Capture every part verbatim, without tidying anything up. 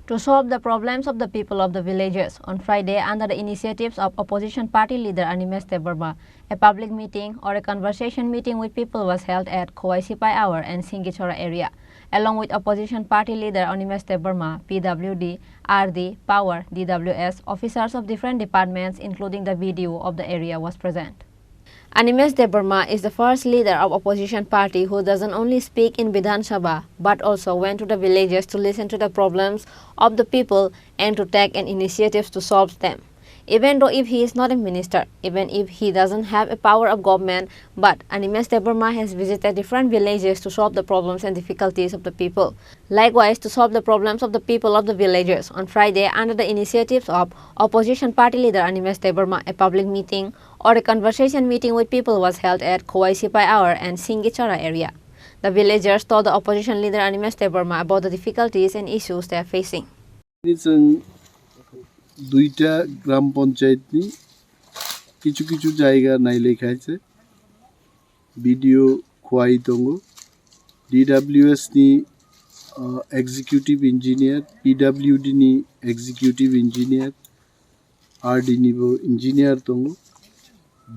To solve the problems of the people of the villages, on Friday, under the initiatives of opposition party leader Animesh Debbarma, a public meeting or a conversation meeting with people was held at Khowai Sipai Awar and Singichora area, along with opposition party leader Animesh Debbarma, P W D, R D, Power, D W S, officers of different departments, including the B D O of the area, was present. Animesh Debbarma is the first leader of opposition party who doesn't only speak in Bidhan Sabha but also went to the villages to listen to the problems of the people and to take an initiative to solve them. Even though if he is not a minister, even if he doesn't have a power of government, but Animesh Debbarma has visited different villages to solve the problems and difficulties of the people. Likewise, to solve the problems of the people of the villages, on Friday, under the initiatives of opposition party leader Animesh Debbarma, a public meeting or a conversation meeting with people was held at Khowai Sipai Awar and Singichora area. The villagers told the opposition leader Animesh Debbarma about the difficulties and issues they are facing. Chwng duita gram panchayat ni kichu kichu jaiga nailai khaise, B D O Khowai tongo, D W S ni, uh, executive engineer, P W D ni executive engineer, R D ni bo engineer tongo,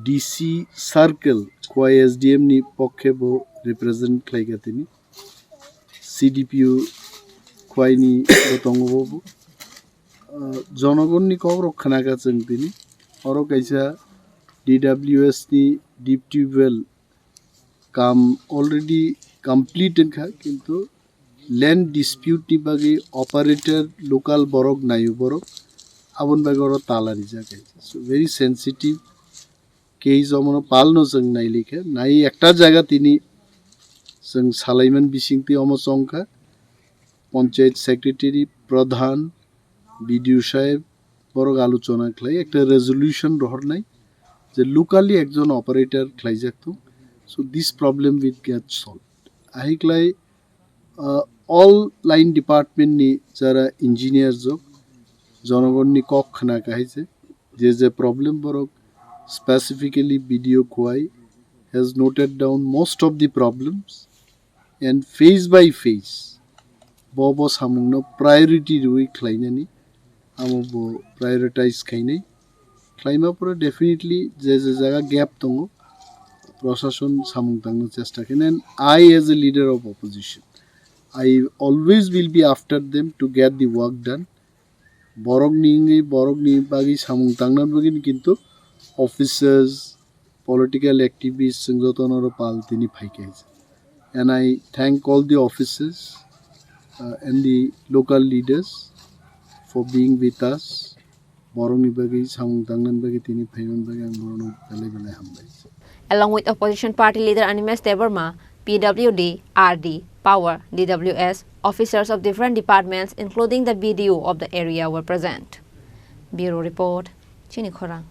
D C circle Khowai S D M ni pokhe bo represent khlai kha tini, C D P O Khowai ni bo tongo bo bo. Uh, jonogonni kokrok khna kha chwng tini. Oro kaisa D W S ni deep tube well kam already complete wngkha, kintu land dispute ni bagwi operator local borok naio borok, aboni bagwi oro tala rijak hai. So very sensitive case, omono palno chwng nailikha, nai ekta jaga tini chwng salaiman bisingtwi omo chongkha, panchayat secretary, pradhan, B D O saheb, borok alochona khlai ekta resolution rohornai je locally ekjon operator khlaijak thung. So this problem will get solved. Ahiklai, uh, all line department ni jara engineer jok, jonogonni kok khna kahai je, je je problem borok specifically B D O Khowai has noted down most of the problems and phase by phase bo bo samungno priority rwi khlainani, amo bo prioritize khainai. Khlaima pore definitely je je jaga gap tongo, proshashon samung tangna chesta khainai. And I, as a leader of opposition, I always will be after them to get the work done. Borok ni wngwi, borok ni bagwi samung tangna bagwi ni kintu officers, political activists, chwng jotono oro pal tini phaikha. And I thank all the officers, uh, and the local leaders for being with us. Borokni bagwi samung tangnani bagwi tini phaimani bagwi ang borokno belai belai hambai. Along with opposition party leader Animesh Debbarma, P W D, R D, Power, D W S, officers of different departments, including the B D O of the area, were present. Bureau report, Chini Khorang.